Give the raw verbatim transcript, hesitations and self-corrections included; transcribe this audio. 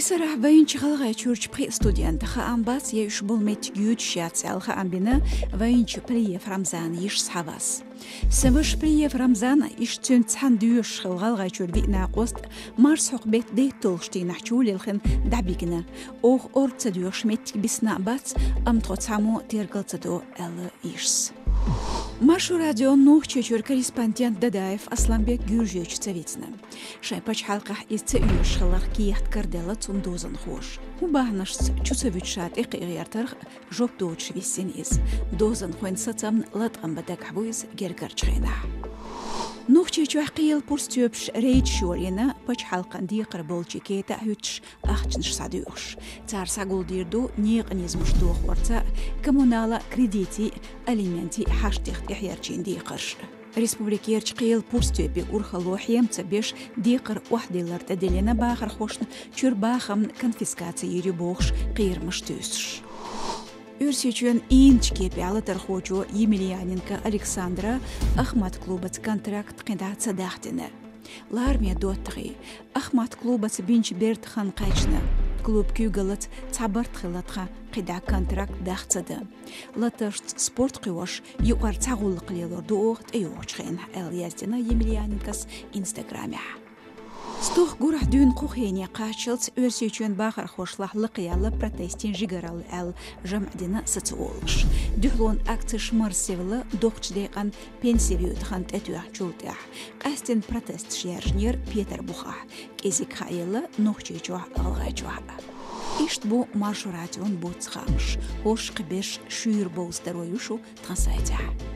Сарахь вайначу ГӀалгӀайчуьрчу пхи студентан хаам бац, я уьш болу меттиг юьйцуш яц аьлла хаам бина вайначу Плиев Рамзанан йишас Хьавас. Сан ваша Плиев Рамзан, иштта цуьнца цхьаьна доьшуш хилла ГӀалгӀайчуьра виъ накъост а, марсхьокху беттан дейтталгӀачу дийнахь чу лелхина дӀабигна. Оха орца доьхуш меттиг бисина а бац, амма тхо цхьаммо тергал ца до, аьлла йишас. Маршо радион Нохчийчуьра корреспондент Дадаев Асланбек Гуьржийчу ца вицна. Шайн пачхьалкхехь иза ца оьшуш хиларх кехат караделла цуьнан дозанхоша. ХӀун бахьанашца чу ца вуьтуш ша тӀекхиа гӀертарх жоп доцуш виссина иза. Дозанхойн сацамна латкъам бан дагахь ву иза гергарчу хенахь. Нохчийчохь кхиэла пурстоьпаш рейдаш йолийна, пачхьалкхан декхар болчу кета а хӀуьттуш, ахчанаш схьадоьхуш. Цара схьагулдийр ду некъан низамаш дохорца, коммунала кредитийн, алиментийн хьаштех тӀехьерчийн декхарш. Республикерчу кхиэла пурстоьпийн урхалло хьем ца беш, декхар охьадиллар тӀедиллина бахархошна чуьра бахамна конфискаци йийр ю бохуш кхерамаш туьйсуш. Оьрсийчоьнан Инчу кепехь латархочо Емельяненко Александра Ахмат клубаца контракт кхин дӀа ца дахдина. Лараме доттагӀий, Ахмат клубаца бинчу бертан хан кхаьчна. Клуб куьйгаллаца цхьа барт хилла тхан кхин дӀа контракт дах ца дан. Латаршца спорт кхоьруш, юкъара цхьа гӀуллакх лелор ду оха тӀейогӀучу хенахь, аьлла яздина Емельяненкос Инстаграмехь. Стохка гурахь дуьйна кху хене кхаччалц Оьрсийчоьнан бахархошлахь лакхаяьлла протестийн жигаралла аьлла жамӀ дина социологаша. Дуьхьалонан акцеш марсевлла доккхачу декъан пенсивоьду хан тӀетоьхначул тӀаьхьа. Къаьсттина протесташ яьржинера Петарбухахь, кӀезиг хаелла Нохчийчохь а, ГӀалгӀайчохь а. Иштта бу Маршо радион буц хаамаш. ХӀорш кхин берш шуьйра бовза таро ю шу тхан сайтехь.